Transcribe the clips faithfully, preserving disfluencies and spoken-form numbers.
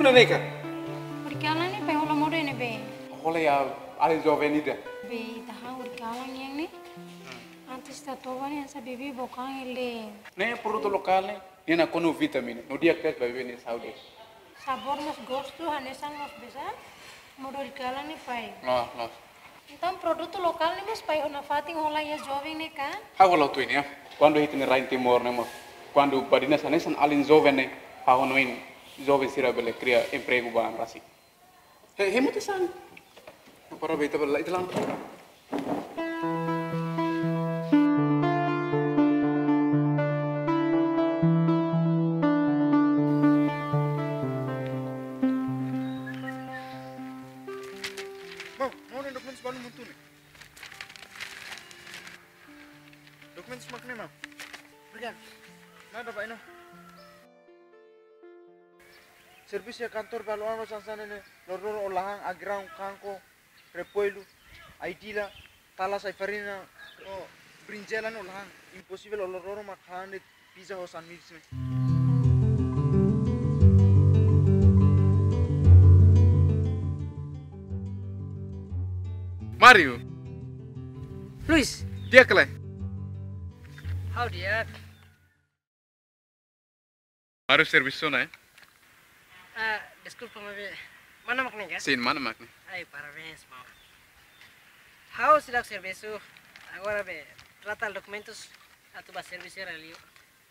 Una neka. Horikallan ne'e pai hola modo ne'ebé? Hola iha alin joven ida. Be, ita han horikallan nian ne'e. Antes ita toba ne'e hanesan bibi bokan ele. Ne'e produtu lokál ne'e, nia nakonu vitamina. No di'ak tebes ba bebé nia saúde. Sabór mós gostu, hanesan mós besa. Modo horikallan ne'e pai. Loos, loos. Entaun produtu lokál ne'e mós pai ho nafatin hola iha joven ne'e ka? Ha'u hola tuir ne'e, ah. Kuandu ita-nia rain Timor ne'e mós, kuandu badinas hanesan alin joven ne'e, ha'u hanoin joven sira bele kria empregu ba an rasik. He, he, mutu san. Para be ita bela ita lang. Mau, mau ne'e dokumentus balu mak ne'e. Dokumentus mak ne'e, mau. Obrigadu. Nada, pai, não. Servisu iha kantor balu anu sansan ne'e, loroloron o la han, agrão, kanko, repollu, aidila, talas, ai-farina, o brinjela ne'e o la han. Imposivel o loroloron mak han de'it pizza ho sandwich ne'e. Mario. Luis. Di'ak ka lae? Ha'u di'ak. Mario servisu ona, eh? Ah, deskulpa, maibé mana mak ne'e ka? Sin, mana mak ne'e. Ai, parabéns, maun. Ha'u seidauk servisu, agora be trata dokumentus atu ba servisu iha rai-li'ur.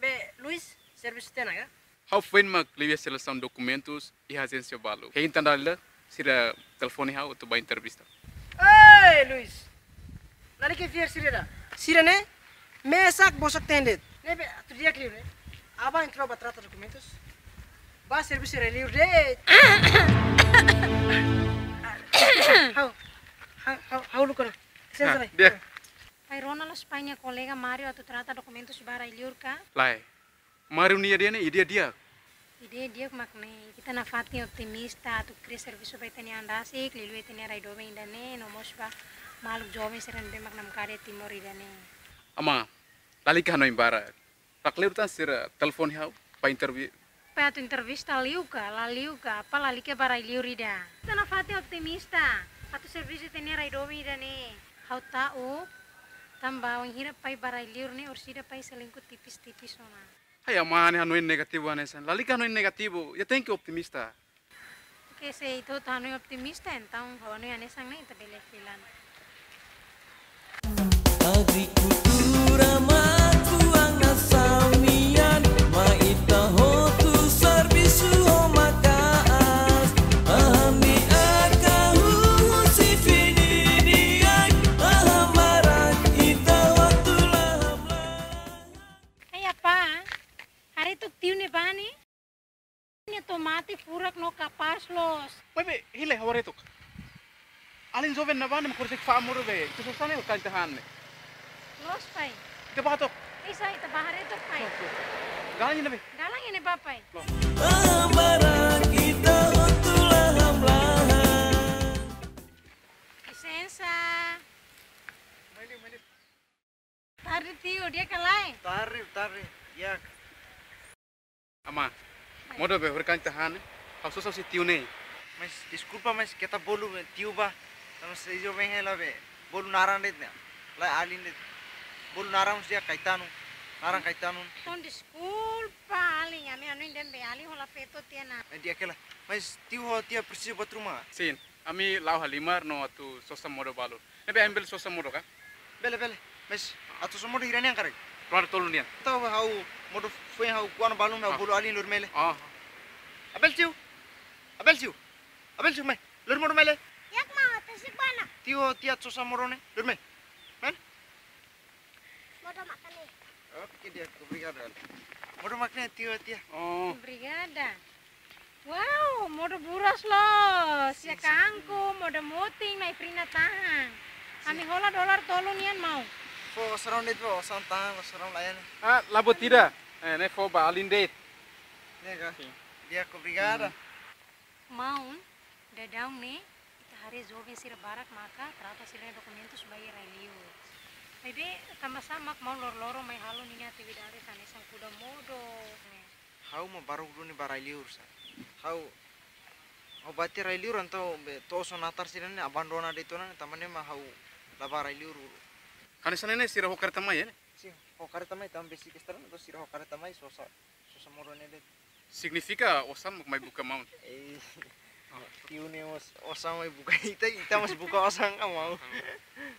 Be, Luis, servisu tiha ona ka? Ha'u foin mak liu iha selesaun dokumentus iha ajénsia balu. Hein tan dala ida, sira telefone ha'u atu ba entrevista. Ei, Luis! Lalika fiar sira ida. Sira ne'e mesak bosak tende. Ne'ebé atu di'ak liu ne'e. Aban entrou ba trata dokumentus. Ba servisu iha rai-li'ur de'it. Ha'u, ha'u, ha'u, ha'u luka ona. Lisensa, ah, lae. Di'ak. Pai Ronald ho pai nia kolega Mario atu trata dokumentus ba rai-li'ur ka? Lae. Mario nia ideia ne'e, ideia di'ak. Ideia di'ak mak ne'e, ita nafatin optimista, atu kria servisu ba ita-nia an rasik, liuliu ita-nia rai doben ida-ne'e, no mós ba maluk joven sira ne'ebé mak namkari iha Timor ida-ne'e. Ama, lalika hanoin barak. Rak liu tan sira telefone ha'u, ba intervi-, ba atu entrevista liu ka, la liu ka, apa lalika ba rai-li'ur ida. Ita nafatin optimista, atu servisu ita-nia rai doben ida-ne'e. Ha'u ta'uk, tanba wainhira pai ba rai-li'ur ne'e, orsida pai selingkuh tipis-tipis ona. Ai, ama ne'e hanoin negativu hanesan. Lalika hanoin negativu, ita tenke optimista. Oke, se ita hotu hanoin optimista, entaun ha'u hanoin hanesan ne'e ita bele fila ona. Agrikultura mak kuak nasaun nian, mai ita hotu servisu ho maka'as. Hahán ne'e aka husi fini di'ak, hahán barak ita hotu la hamlaha. Ai, apa, haretuk tiu ne'ebá ne'e? Nia tomate furak no kapás loos. Maibé, ha'u haree tok. Alin joven ne'ebá ne'e mak horiseik fa'an modo be. Ita sosa ne'e kain tahan ne'e. Loos, pai. Ita bá tok. Isa, ita bá haree tok, pai. Loos, loos. Galang iha ne'ebé? Galang iha ne'ebá, pai. Loos. Hahán barak ita hotu la hamlaha. Lisensa. Mai liu, mai liu. Tarde, tiu, di'ak ka lae? Tarde, tarde, di'ak. Ama, modo be horikan ita han ne'e, ha'u sosa husi tiu ne'e. Mas, deskulpa, mas keta bolu be tiu bá. Tanba se izo ben hela be, bolu naran de'it ne'e. Lae alin de'it. Bolu naran husi Caetano. Naran Caetano. Entaun deskulpa, alin, ami hanoin dehan be alin hola feto tiha ona. Eh, di'ak ka lae. Mas tiu ho tia presiza buat ruma? Sin. Ami la'o halimar no atu sosa modo balu. Ne'ebé ami bele sosa modo ka? Bele, bele. Mas atu sosa modo hira nian karik? Rua tolu nian. Tau ha'u modo foin ha'u kuana balu, ha'u, ah, bolu alin lori mai lai. Ah. Abel tiu. Abel tiu. Abel tiu mai. Lori modo mai lai. Yak ma, atu sik bana. Tiu ho tia atu sosa modo ne'e. Lori mai. Mai. Modo mak ne'e. Oke, di'ak, obrigadu. Modo mak ne'e, tiu ho tia. Oh. Obrigada. Wow, modo buras loos. Sin, sin. Iha kangkung, modo mutin, no ai-farina tahan. Sin. Ami hola dolar tolu nian maun. Fó osan de'it, fó osan tahan, osan layan. Ah, la buat ida. Eh, ne'e fó ba alin de'it. Ne'e ka? Sin. Di'ak, obrigada. Hmm. Maun, daudaun ne'e, ita haree joven sira barak maka trata sira-nia dokumentus ba iha rai-liur. Maibé, tanba sá mak maun loroloron mai halo ninia atividade hanesan kuda modo ne'e? Ha'u mak baruk duni ba rai-liur sá. Ha'u Ha'u bá tiha rai-liur, entaun be to'o osan natar sira-ne'e abandona de'it ona, tanba ne'e mak ha'u la bá rai-liur. Hanesan ne'e sira ho kareta mai, eh? Sin, ho kareta mai, tanba besik estrada, entaun sira ho kareta mai, sosa, sosa modo ne'e de'it. Signifika osan mak mai buka maun. Eh, tiu ne'e mós osan mai buka ita, ita mós buka osan ka maun.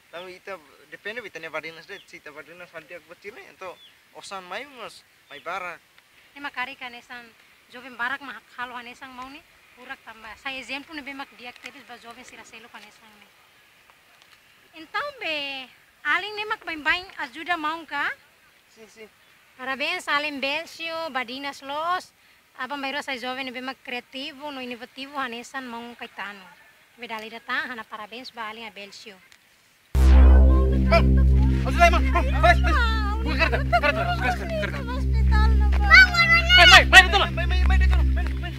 Tanba ita depende ba ita-nia badinas de'it, se ita badinas fali di'ak buat sira-ne'e, entaun osan mai mós mai barak. Ne'e mak karik hanesan joven barak mak halo hanesan maun ne'e, burak tanba sai ezemplu ne'ebé mak di'ak tebes ba joven sira seluk hanesan ne'e. Entaun be, alin ne'e mak baibain ajuda maun ka? Sin, sin. Parabéns alin Belcio, badinas loos. Aban-bainrua sai joven ne'ebé mak kriativu no inovativu hanesan maun Caetano. Be dala ida tan hana parabéns ba alin Abelcio. Bang, ajuda, Bang. Bang, bang, bang. Buka kareta, kareta, kareta, kareta. Mai, mai, mai, mai, mai, mai, mai.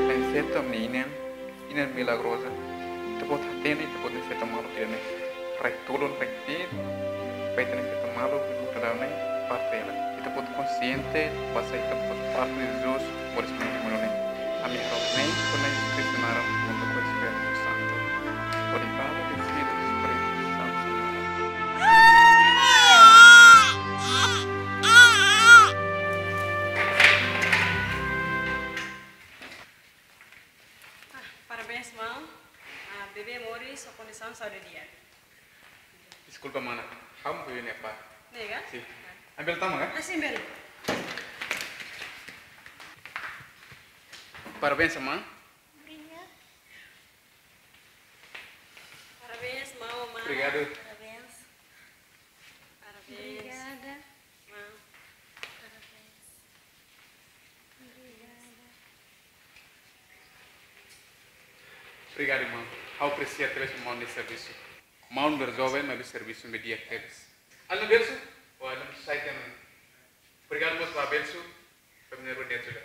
Lain sertu ami-nia inan, inan milagroza. Ita-boot hatene, ita-boot ne'e feto malu ida-ne'e. Rai tulun, rai tiit, ba ita-nia feto malu, luta daudaun ne'e, parte hela. Ita-boot konsiente, bahwa ita-boot parte de Jesus, moris iha mundu ne'e. Ami halo ne'e, ho Na'i Jesus Kristu nia naran, juntu ho Espíritu Santu. Obrigadu, Espíritu, Espíritu Santu. Ah, parabéns, maun. Ah, bebé moris ho kondisaun saúde di'ak. Deskulpa, mana. Ha'u bebé nia apá. Ne'e ka? Sin. Ami bele tama ka? Ah, sin, bele. Parabéns, mana. Obrigada. Parabéns, maun, mana. Obrigadu. Parabéns. Parabéns. Obrigada. Maun. Parabéns. Obrigada. Obrigadu, maun. Ha'u apresia tebes maun nia servisu. Maun ne'e joven, maibé servisu ne'ebé di'ak tebes. Alin Belsu? Oh, alin Saitan. Obrigadu mós ba Belsu, ba nia ajuda.